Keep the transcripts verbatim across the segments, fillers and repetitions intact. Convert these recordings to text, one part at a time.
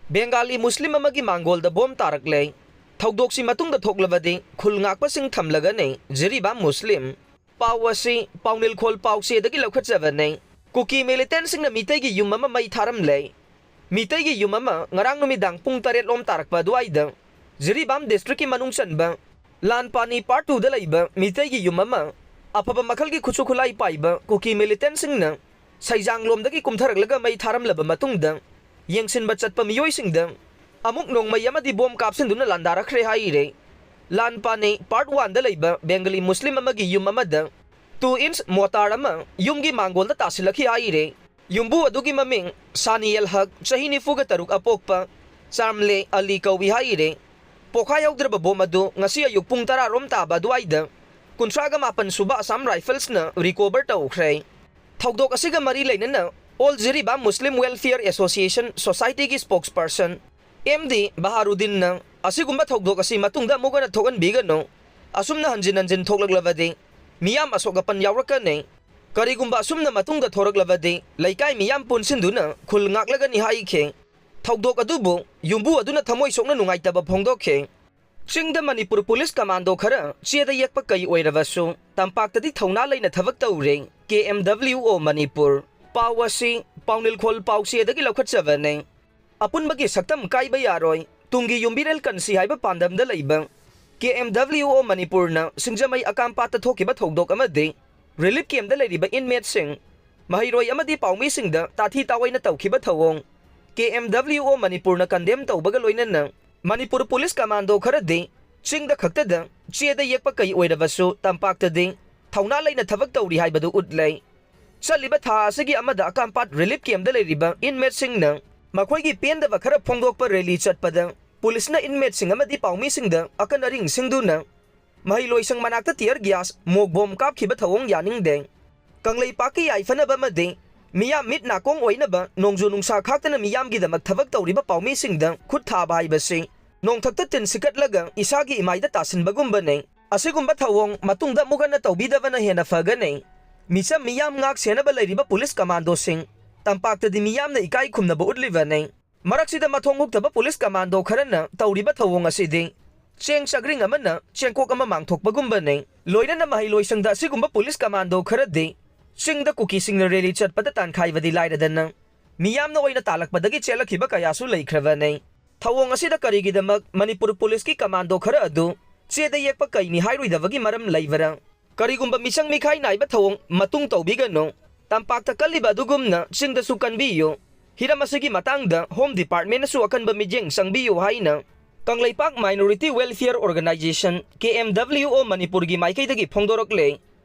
ꯕꯦꯡꯒꯥꯂꯤ ꯃꯨꯁꯂꯤꯝ ꯑꯃꯒꯤ ꯃꯥꯡꯒꯣꯜꯗ ꯕꯣꯝ ꯇꯥꯔꯛꯂꯦ꯫ ꯊꯧꯗꯣꯛꯁꯤ ꯃꯇꯨꯡꯗ ꯊꯣꯛꯂꯕꯗꯤ ꯈꯨꯜ ꯉꯥꯛꯄꯁꯤꯡ ꯊꯝꯂꯒꯅꯤ ꯖꯤꯔꯤꯕꯥꯝ ꯃꯨꯁꯂꯤꯝ꯫ ꯄꯥꯎ ꯑꯁꯤ ꯄꯥꯎꯅꯤꯜꯈꯣꯜ ꯄꯥꯎꯆꯦꯗꯒꯤ ꯂꯧꯈꯠꯆꯕꯅꯤ꯫ ꯀꯨꯀꯤ ꯃꯤꯂꯤꯇꯦꯟꯁꯤꯡꯅ ꯃꯤꯇꯩꯒꯤ ꯌꯨꯝ ꯑꯃ ꯃꯩ ꯊꯥꯔꯝꯂꯦ꯫ ꯃꯤꯇꯩꯒꯤ ꯌꯨꯝ ꯑꯃ ꯉꯔꯥꯡ ꯅꯨꯃꯤꯗꯥꯡ ꯄꯨꯡ ꯇꯔꯦꯠ ꯂꯣꯝ ꯇꯥꯔꯛꯄ ꯑꯗꯨꯋꯥꯏꯗ ꯖꯤꯔꯤꯕꯥꯝ ꯗꯤꯁꯇ꯭ꯔꯤꯛꯀꯤ ꯃꯅꯨꯡ ꯆꯟꯕ ꯂꯥꯟꯄꯥꯅꯤ ꯄꯥꯔꯠ ꯇꯨꯗ ꯂꯩꯕ ꯃꯤꯇꯩꯒꯤ ꯌꯨꯝ ꯑꯃ ꯑꯐꯕ ꯃꯈꯜꯒꯤ ꯈꯨꯠꯁꯨ ꯈꯨꯠꯂꯥꯏ ꯄꯥꯏꯕ ꯀꯨꯀꯤ ꯃꯤꯂꯤꯇꯦꯟꯁꯤꯡꯅ ꯁꯩꯖꯥꯡꯂꯣꯝꯗꯒꯤ ꯀꯨꯝꯊꯔꯛꯂꯒ ꯃꯩ ꯊꯥꯔꯝꯂꯕ ꯃꯇꯨꯡꯗ, ꯌꯦꯡꯁꯤꯟꯕ ꯆꯠꯄ ꯃꯤꯑꯣꯏꯁꯤꯡꯗ ꯑꯃꯨꯛ ꯅꯣꯡꯃꯩ ꯑꯃꯗꯤ ꯕꯣꯝ ꯀꯥꯞꯁꯤꯟꯗꯨꯅ ꯂꯥꯟꯗꯥꯔꯛꯈ꯭ꯔꯦ ꯍꯥꯏꯔꯦ꯫ ꯂꯥꯟꯄꯥꯅꯤ ꯄꯥꯔꯠ ꯋꯥꯟꯗ ꯂꯩꯕ ꯕꯦꯡꯒꯂꯤ ꯃꯨꯁꯂꯤꯝ ꯑꯃꯒꯤ ꯌꯨꯝ ꯑꯃꯗ ꯇꯨ ꯏꯟꯆ ꯃꯣꯇꯥꯔ ꯑꯃ ꯌꯨꯝꯒꯤ ꯃꯥꯡꯒꯣꯜꯗ ꯇꯥꯁꯤꯜꯂꯛꯈꯤ ꯍꯥꯏꯔꯦ꯫ ꯌꯨꯝꯕꯨ ꯑꯗꯨꯒꯤ ꯃꯃꯤꯡ ꯁꯥꯅꯤ ꯑꯦꯜ ꯍꯛ, ꯆꯍꯤ ꯅꯤꯐꯨꯒ ꯇꯔꯨꯛ ꯑꯄꯣꯛꯄ, ꯆꯥꯔꯝꯂꯦ ꯑꯂꯤ ꯀꯧꯏ ꯍꯥꯏꯔꯦ꯫ ꯄꯣꯈꯥꯏꯍꯧꯗ꯭ꯔꯕ ꯕꯣꯝ ꯑꯗꯨ ꯉꯁꯤ ꯑꯌꯨꯛ ꯄꯨꯡ ꯇꯔꯥ ꯔꯣꯝ ꯇꯥꯕ ꯑꯗꯨꯋꯥꯏꯗ ꯀꯨꯟꯊ꯭ꯔꯥꯒ ꯃꯥꯄꯟ ꯁꯨꯕ ꯑꯁꯥꯝ ꯔꯥꯏꯐꯜꯁꯅ ꯔꯤꯀꯣꯚꯔ ꯇꯧꯈ꯭ꯔꯦ꯫ ꯊꯧꯗꯣꯛ ꯑꯁꯤꯒ ꯃꯔꯤ ꯂꯩꯅꯅ ꯑꯣꯜ ꯖꯤꯔꯤꯕꯥꯝ ꯃꯨꯁꯂꯤꯝ ꯋꯦꯜꯐꯤꯌꯔ ꯑꯦꯁꯣꯁꯤꯌꯦꯁꯟ ꯁꯣꯁꯥꯏꯇꯤꯒꯤ ꯁ꯭ꯄꯣꯛꯁꯄꯔꯁꯟ ꯑꯦꯝ ꯗꯤ ꯕꯍꯥꯔꯨꯗꯤꯟꯅ ꯑꯁꯤꯒꯨꯝꯕ ꯊꯧꯗꯣꯛ ꯑꯁꯤ ꯃꯇꯨꯡꯗ ꯑꯃꯨꯛ ꯍꯟꯅ ꯊꯣꯛꯍꯟꯕꯤꯒꯅꯨ꯫ ꯑꯁꯨꯝꯅ ꯍꯟꯖꯤꯟ ꯍꯟꯖꯤꯟ ꯊꯣꯛꯂꯛꯂꯕꯗꯤ ꯃꯤꯌꯥꯝ ꯑꯁꯣꯛ ꯑꯄꯟ ꯌꯥꯎꯔꯛꯀꯅꯤ꯫ ꯀꯔꯤꯒꯨꯝꯕ ꯑꯁꯨꯝꯅ ꯃꯇꯨꯡꯗ ꯊꯣꯔꯛꯂꯕꯗꯤ ꯂꯩꯀꯥꯏ ꯃꯤꯌꯥꯝ ꯄꯨꯟꯁꯤꯟꯗꯨꯅ ꯈꯨꯜ ꯉꯥꯛꯂꯒꯅꯤ ꯍꯥꯏꯈꯤ꯫ ꯊꯧꯗꯣꯛ ꯑꯗꯨꯕꯨ ꯌꯨꯝꯕꯨ ꯑꯗꯨꯅ ꯊꯃꯣꯏ ꯁꯣꯛꯅ ꯅꯨꯡꯉꯥꯏꯇꯕ ꯐꯣꯡꯗꯣꯛꯈꯤ꯫ ꯆꯤꯡꯗ ꯃꯅꯤꯄꯨꯔ ꯄꯨꯂꯤꯁ ꯀꯃꯥꯟꯗꯣ ꯈꯔ ꯆꯦꯗ ꯌꯦꯛꯄ ꯀꯩ ꯑꯣꯏꯔꯕꯁꯨ ꯇꯝꯄꯥꯛꯇꯗꯤ ꯊꯧꯅꯥ ꯂꯩꯅ ꯊꯕꯛ ꯇꯧꯔꯦ꯫ ꯀꯦ ꯑꯦꯝ ꯗꯕ꯭ꯂꯤꯎ ꯑꯣ ꯃꯅꯤꯄꯨꯔ꯫ ꯄꯥꯎ ꯑꯁꯤ ꯄꯥꯎꯅꯤꯜꯈꯣꯜ ꯄꯥꯎꯆꯦꯗꯒꯤ ꯂꯧꯈꯠꯆꯕꯅꯤ꯫ ꯑꯄꯨꯟꯕꯒꯤ ꯁꯛꯇꯝ ꯀꯥꯏꯕ ꯌꯥꯔꯣꯏ, ꯇꯨꯡꯒꯤ ꯌꯨꯝꯕꯤꯔꯦꯜ ꯀꯟꯁꯤ ꯍꯥꯏꯕ ꯄꯥꯟꯗꯝꯗ ꯂꯩꯕ ꯀꯦ ꯑꯦꯝ ꯗꯕ꯭ꯂꯤꯎ ꯑꯣ ꯃꯅꯤꯄꯨꯔꯅ ꯁꯤꯡꯖꯃꯩ ꯑꯀꯥꯝꯄꯥꯠꯇ ꯊꯣꯛꯈꯤꯕ ꯊꯧꯗꯣꯛ ꯑꯃꯗꯤ ꯔꯤꯂꯤꯐ ꯀꯦꯝꯞꯇ ꯂꯩꯔꯤꯕ ꯏꯟꯃꯦꯠꯁꯤꯡ, ꯃꯍꯩꯔꯣꯏ ꯑꯃꯗꯤ ꯄꯥꯎꯃꯤꯁꯤꯡꯗ ꯇꯥꯊꯤ ꯇꯥꯑꯣꯏꯅ ꯇꯧꯈꯤꯕ ꯊꯧꯑꯣꯡ ꯀꯦ ꯑꯦꯝ ꯗꯕ꯭ꯂꯤꯎ ꯑꯣ ꯃꯅꯤꯄꯨꯔꯅ ꯀꯟꯗꯦꯝ ꯇꯧꯕꯒ ꯂꯣꯏꯅꯅ ꯃꯅꯤꯄꯨꯔ ꯄꯨꯂꯤꯁ ꯀꯃꯥꯟꯗꯣ ꯈꯔꯗꯤ ꯆꯤꯡꯗ ꯈꯛꯇꯗ ꯆꯦꯗ ꯌꯦꯛꯄ ꯀꯩ ꯑꯣꯏꯔꯕꯁꯨ ꯇꯝꯄꯥꯛꯇꯗꯤ ꯊꯧꯅꯥ ꯂꯩꯅ ꯊꯕꯛ ꯇꯧꯔꯤ ꯍꯥꯏꯕꯗꯨ ꯎꯠꯂꯦ꯫ ꯆꯠꯂꯤꯕ ꯊꯥ ꯑꯁꯤꯒꯤ ꯑꯃꯗ ꯑꯀꯥꯝꯄꯥꯠ ꯔꯤꯂꯤꯐ ꯀꯦꯝꯞꯇ ꯂꯩꯔꯤꯕ ꯏꯟꯃꯦꯠꯁꯤꯡꯅ ꯃꯈꯣꯏꯒꯤ ꯄꯦꯟꯗꯕ ꯈꯔ ꯐꯣꯡꯗꯣꯛꯄ ꯔꯦꯂꯤ ꯆꯠꯄꯗ ꯄꯨꯂꯤꯁꯅ ꯏꯟꯃꯦꯠꯁꯤꯡ ꯑꯃꯗꯤ ꯄꯥꯎꯃꯤꯁꯤꯡꯗ ꯑꯀꯟ ꯑꯔꯤꯡ ꯁꯤꯡꯗꯨꯅ ꯃꯍꯩꯂꯣꯏꯁꯪ ꯃꯅꯥꯛꯇ ꯇꯤꯌꯔ ꯒ꯭ꯌꯥꯁ, ꯃꯣꯛ ꯕꯣꯝ ꯀꯥꯞꯈꯤꯕ ꯊꯧꯑꯣꯡ ꯌꯥꯅꯤꯡꯗꯦ꯫ ꯀꯪꯂꯩꯄꯥꯛꯀꯤ ꯌꯥꯏꯐꯅꯕ ꯑꯃꯗꯤ ꯃꯤꯌꯥꯝ ꯃꯤꯠ ꯅꯥꯀꯣꯡ ꯑꯣꯏꯅꯕ ꯅꯣꯡꯖꯨ ꯅꯨꯡꯁꯥ ꯈꯥꯛꯇꯅ ꯃꯤꯌꯥꯝꯒꯤꯗꯃꯛ ꯊꯕꯛ ꯇꯧꯔꯤꯕ ꯄꯥꯎꯃꯤꯁꯤꯡꯗ ꯈꯨꯠ ꯊꯥꯕ ꯍꯥꯏꯕꯁꯤ ꯅꯣꯡꯊꯛꯇ ꯇꯤꯟ ꯁꯤꯀꯠꯂꯒ ꯏꯁꯥꯒꯤ ꯏꯃꯥꯏꯗ ꯇꯥꯁꯤꯟꯕꯒꯨꯝꯕꯅꯤ꯫ ꯑꯁꯤꯒꯨꯝꯕ ꯊꯧꯑꯣꯡ ꯃꯇꯨꯡꯗ ꯑꯃꯨꯛ ꯍꯟꯅ ꯇꯧꯕꯤꯗꯕꯅ ꯍꯦꯟꯅ ꯐꯒꯅꯤ꯫ ꯃꯤꯆꯝ ꯃꯤꯌꯥꯝ ꯉꯥꯛ ꯁꯦꯟꯅꯕ ꯂꯩꯔꯤꯕ ꯄꯨꯂꯤꯁ ꯀꯃꯥꯟꯗꯣꯁꯤꯡ ꯇꯝꯄꯥꯛꯇꯗꯤ ꯃꯤꯌꯥꯝꯅ ꯏꯀꯥꯏ ꯈꯨꯝꯅꯕ ꯎꯠꯂꯤꯕꯅꯤ꯫ ꯃꯔꯛꯁꯤꯗ ꯃꯊꯣꯡ ꯍꯨꯛꯇꯕ ꯄꯨꯂꯤꯁ ꯀꯃꯥꯟꯗꯣ ꯈꯔꯅ ꯇꯧꯔꯤꯕ ꯊꯧꯑꯣꯡ ꯑꯁꯤꯗꯤ ꯆꯦꯡ ꯆꯥꯛꯔꯤꯡ ꯑꯃꯅ ꯆꯦꯡꯀꯣꯛ ꯑꯃ ꯃꯥꯡꯊꯣꯛꯄꯒꯨꯝꯕꯅꯤ꯫ ꯂꯣꯏꯅꯅ ꯃꯍꯩꯂꯣꯏꯁꯪꯗ ꯑꯁꯤꯒꯨꯝꯕ ꯄꯨꯂꯤꯁ ꯀꯃꯥꯟꯗꯣ ꯈꯔꯗꯤ ꯆꯤꯡꯗ ꯀꯨꯀꯤꯁꯤꯡꯅ ꯔꯦꯂꯤ ꯆꯠꯄꯗ ꯇꯥꯟꯈꯥꯏꯕꯗꯤ ꯂꯥꯏꯔꯗꯅ, ꯃꯤꯌꯥꯝꯅ ꯑꯣꯏꯅ ꯇꯥꯜꯂꯛꯄꯗꯒꯤ ꯆꯦꯜꯂꯛꯈꯤꯕ ꯀꯌꯥꯁꯨ ꯂꯩꯈ꯭ꯔꯕꯅꯤ꯫ ꯊꯧꯑꯣꯡ ꯑꯁꯤꯗ ꯀꯔꯤꯒꯤꯗꯃꯛ ꯃꯅꯤꯄꯨꯔ ꯄꯨꯂꯤꯁꯀꯤ ꯀꯃꯥꯟꯗꯣ ꯈꯔ ꯑꯗꯨ ꯆꯦꯗ ꯌꯦꯛꯄ ꯀꯩꯅꯤ ꯍꯥꯏꯔꯣꯏꯗꯕꯒꯤ ꯃꯔꯝ ꯂꯩꯕꯔꯥ? ꯀꯔꯤꯒꯨꯝꯕ ꯃꯤꯆꯪ ꯃꯤꯈꯥꯏ ꯅꯥꯏꯕ ꯊꯧꯑꯣꯡ ꯃꯇꯨꯡ ꯇꯧꯕꯤꯒꯅꯨ꯫ ꯇꯝꯄꯥꯛꯇ ꯀꯜꯂꯤꯕ ꯑꯗꯨꯒꯨꯝꯅ ꯆꯤꯡꯗꯁꯨ ꯀꯟꯕꯤꯌꯨ꯫ ꯍꯤꯔꯝ ꯑꯁꯤꯒꯤ ꯃꯇꯥꯡꯗ ꯍꯣꯝ ꯗꯤꯄꯥꯔꯠꯃꯦꯟꯅꯁꯨ ꯑꯀꯟꯕ ꯃꯤꯠꯌꯦꯡ ꯆꯪꯕꯤꯌꯨ ꯍꯥꯏꯅ ꯀꯪꯂꯩꯄꯥꯛ ꯃꯥꯏꯅꯣꯔꯤꯇꯤ ꯋꯦꯜꯐꯤꯌꯔ ꯑꯣꯔꯒꯅꯥꯏꯖꯦꯁꯟ, ꯀꯦ ꯑꯦꯝ ꯗꯕ꯭ꯂꯤꯎ ꯑꯣ, ꯃꯅꯤꯄꯨꯔꯒꯤ ꯃꯥꯏꯀꯩꯗꯒꯤ ꯐꯣꯡꯗꯣꯔꯛꯂꯦ꯫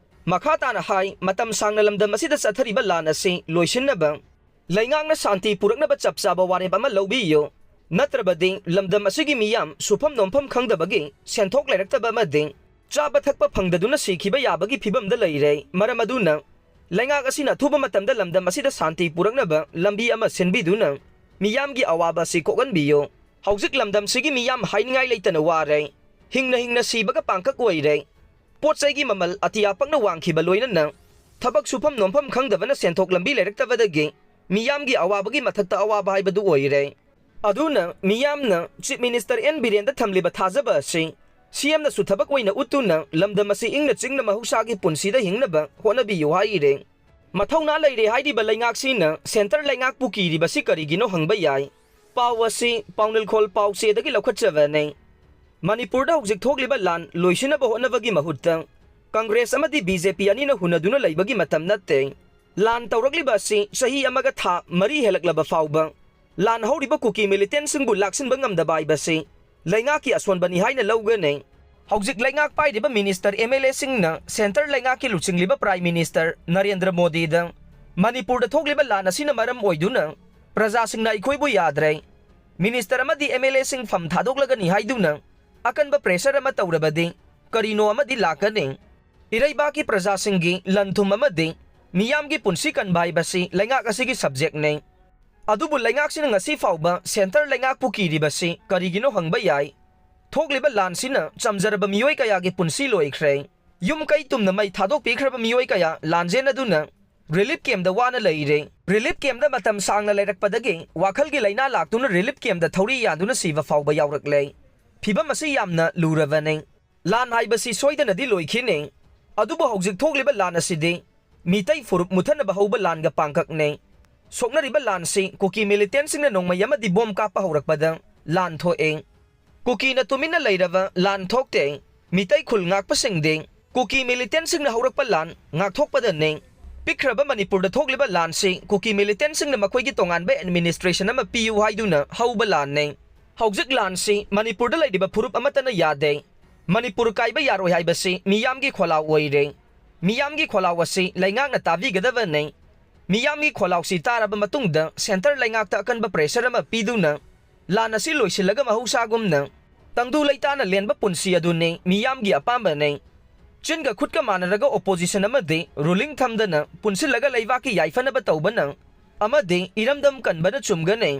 ꯃꯈꯥ ꯇꯥꯅ ꯍꯥꯏ, ꯃꯇꯝ ꯁꯥꯡꯅ ꯂꯝꯗꯝ ꯑꯁꯤꯗ ꯆꯠꯊꯔꯤꯕ ꯂꯥꯟ ꯑꯁꯤ ꯂꯣꯏꯁꯤꯟꯅꯕ ꯂꯩꯉꯥꯛꯅ ꯁꯥꯟꯇꯤ ꯄꯨꯔꯛꯅꯕ ꯆꯞ ꯆꯥꯕ ꯋꯥꯔꯦꯞ ꯑꯃ ꯂꯧꯕꯤꯌꯨ, ꯅꯠꯇ꯭ꯔꯕꯗꯤ ꯂꯝꯗꯝ ꯑꯁꯤꯒꯤ ꯃꯤꯌꯥꯝ ꯁꯨꯐꯝ ꯅꯣꯝꯐꯝ ꯈꯪꯗꯕꯒꯤ ꯁꯦꯟꯊꯣꯛ ꯂꯩꯔꯛꯇꯕ ꯑꯃꯗꯤ ꯆꯥꯕ ꯊꯛꯄ ꯐꯪꯗꯗꯨꯅ ꯁꯤꯈꯤꯕ ꯌꯥꯕꯒꯤ ꯐꯤꯕꯝꯗ ꯂꯩꯔꯦ꯫ ꯃꯔꯝ ꯑꯗꯨꯅ ꯂꯩꯉꯥꯛ ꯑꯁꯤꯅ ꯑꯊꯨꯕ ꯃꯇꯝꯗ ꯂꯝꯗꯝ ꯑꯁꯤꯗ ꯁꯥꯟꯇꯤ ꯄꯨꯔꯛꯅꯕ ꯂꯝꯕꯤ ꯑꯃ ꯁꯤꯟꯕꯤꯗꯨꯅ ꯃꯤꯌꯥꯝꯒꯤ ꯑꯋꯥꯕ ꯑꯁꯤ ꯀꯣꯛꯍꯟꯕꯤꯌꯨ꯫ ꯍꯧꯖꯤꯛ ꯂꯝꯗꯝꯁꯤꯒꯤ ꯃꯤꯌꯥꯝ ꯍꯥꯏꯅꯤꯡꯉꯥꯏ ꯂꯩꯇꯅ ꯋꯥꯔꯦ꯫ ꯍꯤꯡꯅ ꯍꯤꯡꯅ ꯁꯤꯕꯒ ꯄꯥꯡꯀꯛ ꯑꯣꯏꯔꯦ꯫ ꯄꯣꯠ ꯆꯩꯒꯤ ꯃꯃꯜ ꯑꯇꯤꯌꯥ ꯄꯛꯅ ꯋꯥꯡꯈꯤꯕ ꯂꯣꯏꯅꯅ ꯊꯕꯛ ꯁꯨꯐꯝ ꯅꯣꯝꯐꯝ ꯈꯪꯗꯕꯅ ꯁꯦꯟꯊꯣꯛ ꯂꯝꯕꯤ ꯂꯩꯔꯛꯇꯕꯗꯒꯤ ꯃꯤꯌꯥꯝꯒꯤ ꯑꯋꯥꯕꯒꯤ ꯃꯊꯛꯇ ꯑꯋꯥꯕ ꯍꯥꯏꯕꯗꯨ ꯑꯣꯏꯔꯦ꯫ ꯑꯗꯨꯅ ꯃꯤꯌꯥꯝꯅ ꯆꯤꯐ ꯃꯤꯅꯤꯁꯇꯔ ꯑꯦꯟ ꯕꯤꯔꯦꯟꯗ ꯊꯝꯂꯤꯕ ꯊꯥꯖꯕ ꯑꯁꯤ ꯁꯤꯑꯦꯝꯅꯁꯨ ꯊꯕꯛ ꯑꯣꯏꯅ ꯎꯠꯇꯨꯅ ꯂꯝꯗꯝ ꯑꯁꯤ ꯏꯪꯅ ꯆꯤꯡꯅ ꯃꯍꯧꯁꯥꯒꯤ ꯄꯨꯟꯁꯤꯗ ꯍꯤꯡꯅꯕ ꯍꯣꯠꯅꯕꯤꯌꯨ ꯍꯥꯏꯔꯦ꯫ ꯃꯊꯧꯅꯥ ꯂꯩꯔꯦ ꯍꯥꯏꯔꯤꯕ ꯂꯩꯉꯥꯛꯁꯤꯅ ꯁꯦꯟꯇꯔ ꯂꯩꯉꯥꯛꯄꯨ ꯀꯤꯔꯤꯕꯁꯤ ꯀꯔꯤꯒꯤꯅꯣ ꯍꯪꯕ ꯌꯥꯏ꯫ ꯄꯥꯎ ꯑꯁꯤ ꯄꯥꯎꯅꯤꯜꯈꯣꯜ ꯄꯥꯎꯆꯦꯗꯒꯤ ꯂꯧꯈꯠꯆꯕꯅꯤ꯫ ꯃꯅꯤꯄꯨꯔꯗ ꯍꯧꯖꯤꯛ ꯊꯣꯛꯂꯤꯕ ꯂꯥꯟ ꯂꯣꯏꯁꯤꯟꯅꯕ ꯍꯣꯠꯅꯕꯒꯤ ꯃꯍꯨꯠꯇ ꯀꯪꯒ꯭ꯔꯦꯁ ꯑꯃꯗꯤ ꯕꯤ ꯖꯦ ꯄꯤ ꯑꯅꯤꯅ ꯍꯨꯟꯅꯗꯨꯅ ꯂꯩꯕꯒꯤ ꯃꯇꯝ ꯅꯠꯇꯦ꯫ ꯂꯥꯟ ꯇꯧꯔꯛꯂꯤꯕ ꯑꯁꯤ ꯆꯍꯤ ꯑꯃꯒ ꯊꯥ ꯃꯔꯤ ꯍꯦꯜꯂꯛꯂꯕ ꯐꯥꯎꯕ ꯂꯥꯟ ꯍꯧꯔꯤꯕ ꯀꯨꯀꯤ ꯃꯤꯂꯤꯇꯦꯟꯁꯤꯡꯕꯨ ꯂꯥꯛꯁꯤꯟꯕ ꯉꯝꯗꯕ ꯍꯥꯏꯕꯁꯤ ꯂꯩꯉꯥꯛꯀꯤ ꯑꯁꯣꯟꯕꯅꯤ ꯍꯥꯏꯅ ꯂꯧꯒꯅꯤ꯫ ꯍꯧꯖꯤꯛ ꯂꯩꯉꯥꯛ ꯄꯥꯏꯔꯤꯕ ꯃꯤꯅꯤꯁꯇꯔ, ꯑꯦꯝ ꯑꯦꯜ ꯑꯦꯁꯤꯡꯅ ꯁꯦꯟꯇꯔ ꯂꯩꯉꯥꯛꯀꯤ ꯂꯨꯆꯤꯡꯂꯤꯕ ꯄ꯭ꯔꯥꯏꯝ ꯃꯤꯅꯤꯁꯇꯔ ꯅꯔꯦꯟꯗ꯭ꯔ ꯃꯣꯗꯤꯗ ꯃꯅꯤꯄꯨꯔꯗ ꯊꯣꯛꯂꯤꯕ ꯂꯥꯟ ꯑꯁꯤꯅ ꯃꯔꯝ ꯑꯣꯏꯗꯨꯅ ꯄ꯭ꯔꯖꯥꯁꯤꯡꯅ ꯑꯩꯈꯣꯏꯕꯨ ꯌꯥꯗ꯭ꯔꯦ, ꯃꯤꯅꯤꯁꯇꯔ ꯑꯃꯗꯤ ꯑꯦꯝ ꯑꯦꯜ ꯑꯦꯁꯤꯡ ꯐꯝ ꯊꯥꯗꯣꯛꯂꯒꯅꯤ ꯍꯥꯏꯗꯨꯅ ꯑꯀꯟꯕ ꯄ꯭ꯔꯦꯁꯔ ꯑꯃ ꯇꯧꯔꯕꯗꯤ ꯀꯔꯤꯅꯣ ꯑꯃꯗꯤ ꯂꯥꯛꯀꯅꯤ꯫ ꯏꯔꯩꯕꯥꯛꯀꯤ ꯄ꯭ꯔꯖꯥꯁꯤꯡꯒꯤ ꯂꯟ ꯊꯨꯝ ꯑꯃꯗꯤ ꯃꯤꯌꯥꯝꯒꯤ ꯄꯨꯟꯁꯤ ꯀꯟꯕ ꯍꯥꯏꯕꯁꯤ ꯂꯩꯉꯥꯛ ꯑꯁꯤꯒꯤ ꯁꯕꯖꯦꯛꯅꯤ꯫ ꯑꯗꯨꯕꯨ ꯂꯩꯉꯥꯛꯁꯤꯅ ꯉꯁꯤ ꯐꯥꯎꯕ ꯁꯦꯟꯇꯔ ꯂꯩꯉꯥꯛꯄꯨ ꯀꯤꯔꯤꯕꯁꯤ ꯀꯔꯤꯒꯤꯅꯣ ꯍꯪꯕ ꯌꯥꯏ꯫ ꯊꯣꯛꯂꯤꯕ ꯂꯥꯟꯁꯤꯅ ꯆꯝꯖꯔꯕ ꯃꯤꯑꯣꯏ ꯀꯌꯥꯒꯤ ꯄꯨꯟꯁꯤ ꯂꯣꯏꯈ꯭ꯔꯦ꯫ ꯌꯨꯝ ꯀꯩ ꯇꯨꯝꯅ ꯃꯩ ꯊꯥꯗꯣꯛꯄꯤꯈ꯭ꯔꯕ ꯃꯤꯑꯣꯏ ꯀꯌꯥ ꯂꯥꯟꯖꯦꯟ ꯑꯗꯨꯅ ꯔꯤꯂꯤꯐ ꯀꯦꯝꯗ ꯋꯥꯅ ꯂꯩꯔꯦ꯫ ꯔꯤꯂꯤꯐ ꯀꯦꯝꯗ ꯃꯇꯝ ꯁꯥꯡꯅ ꯂꯩꯔꯛꯄꯗꯒꯤ ꯋꯥꯈꯜꯒꯤ ꯂꯥꯏꯅꯥ ꯂꯥꯛꯇꯨꯅ ꯔꯤꯂꯤꯐ ꯀꯦꯝꯗ ꯊꯧꯔꯤ ꯌꯥꯟꯗꯨꯅ ꯁꯤꯕ ꯐꯥꯎꯕ ꯌꯥꯎꯔꯛꯂꯦ꯫ ꯐꯤꯕꯝ ꯑꯁꯤ ꯌꯥꯝꯅ ꯂꯨꯔꯕꯅꯤ꯫ ꯂꯥꯟ ꯍꯥꯏꯕꯁꯤ ꯁꯣꯏꯗꯅꯗꯤ ꯂꯣꯏꯈꯤꯅꯤ, ꯑꯗꯨꯕꯨ ꯍꯧꯖꯤꯛ ꯊꯣꯛꯂꯤꯕ ꯂꯥꯟ ꯑꯁꯤꯗꯤ ꯃꯤꯇꯩ ꯐꯨꯔꯨꯞ ꯃꯨꯊꯠꯅꯕ ꯍꯧꯕ ꯂꯥꯟꯒ ꯄꯥꯡꯀꯛꯅꯤ꯫ ꯁꯣꯛꯅꯔꯤꯕ ꯂꯥꯟꯁꯤ ꯀꯨꯀꯤ ꯃꯤꯂꯤꯇꯦꯟꯁꯤꯡꯅ ꯅꯣꯡꯃꯩ ꯑꯃꯗꯤ ꯕꯣꯝ ꯀꯥꯞꯄ ꯍꯧꯔꯛꯄꯗ ꯂꯥꯟ ꯊꯣꯛꯏ꯫ ꯀꯨꯀꯤꯅ ꯇꯨꯃꯤꯟꯅ ꯂꯩꯔꯕ ꯂꯥꯟ ꯊꯣꯛꯇꯦ꯫ ꯃꯤꯇꯩ ꯈꯨꯜ ꯉꯥꯛꯄꯁꯤꯡꯗꯤ ꯀꯨꯀꯤ ꯃꯤꯂꯤꯇꯦꯟꯁꯤꯡꯅ ꯍꯧꯔꯛꯄ ꯂꯥꯟ ꯉꯥꯛꯊꯣꯛꯄꯗꯅꯤ꯫ ꯄꯤꯛꯈ꯭ꯔꯕ ꯃꯅꯤꯄꯨꯔꯗ ꯊꯣꯛꯂꯤꯕ ꯂꯥꯟꯁꯤ ꯀꯨꯀꯤ ꯃꯤꯂꯤꯇꯦꯟꯁꯤꯡꯅ ꯃꯈꯣꯏꯒꯤ ꯇꯣꯉꯥꯟꯕ ꯑꯦꯗꯃꯤꯅꯤꯁꯇ꯭ꯔꯦꯁꯟ ꯑꯃ ꯄꯤꯌꯨ ꯍꯥꯏꯗꯨꯅ ꯍꯧꯕ ꯂꯥꯟꯅꯤ꯫ ꯍꯧꯖꯤꯛ ꯂꯥꯟꯁꯤ ꯃꯅꯤꯄꯨꯔꯗ ꯂꯩꯔꯤꯕ ꯐꯨꯔꯨꯞ ꯑꯃꯠꯇꯅ ꯌꯥꯗꯦ꯫ ꯃꯅꯤꯄꯨꯔ ꯀꯥꯏꯕ ꯌꯥꯔꯣꯏ ꯍꯥꯏꯕꯁꯤ ꯃꯤꯌꯥꯝꯒꯤ ꯈꯣꯜꯂꯥꯎ ꯑꯣꯏꯔꯦ꯫ ꯃꯤꯌꯥꯝꯒꯤ ꯈꯣꯜꯂꯥꯎ ꯑꯁꯤ ꯂꯩꯉꯥꯛꯅ ꯇꯥꯕꯤꯒꯗꯕꯅꯤ꯫ ꯃꯤꯌꯥꯝꯒꯤ ꯈꯣꯜꯂꯥꯎꯁꯤ ꯇꯥꯔꯕ ꯃꯇꯨꯡꯗ ꯁꯦꯟꯇꯔ ꯂꯩꯉꯥꯛꯇ ꯑꯀꯟꯕ ꯄ꯭ꯔꯦꯁꯔ ꯑꯃ ꯄꯤꯗꯨꯅ ꯂꯥꯟ ꯑꯁꯤ ꯂꯣꯏꯁꯤꯜꯂꯒ ꯃꯍꯧꯁꯥꯒꯨꯝꯅ ꯇꯪꯗꯨ ꯂꯩꯇꯥꯅ ꯂꯦꯟꯕ ꯄꯨꯟꯁꯤ ꯑꯗꯨꯅꯤ ꯃꯤꯌꯥꯝꯒꯤ ꯑꯄꯥꯝꯕꯅꯤ꯫ ꯆꯤꯟꯒ ꯈꯨꯠꯀ ꯃꯥꯟꯅꯔꯒ ꯑꯣꯄꯣꯖꯤꯁꯟ ꯑꯃꯗꯤ ꯔꯨꯂꯤꯡ ꯊꯝꯗꯅ ꯄꯨꯟꯁꯤꯜꯂꯒ ꯂꯩꯕꯥꯛꯀꯤ ꯌꯥꯏꯐꯅꯕ ꯇꯧꯕꯅ ꯑꯃꯗꯤ ꯏꯔꯝꯗꯝ ꯀꯟꯕꯅ ꯆꯨꯝꯒꯅꯤ꯫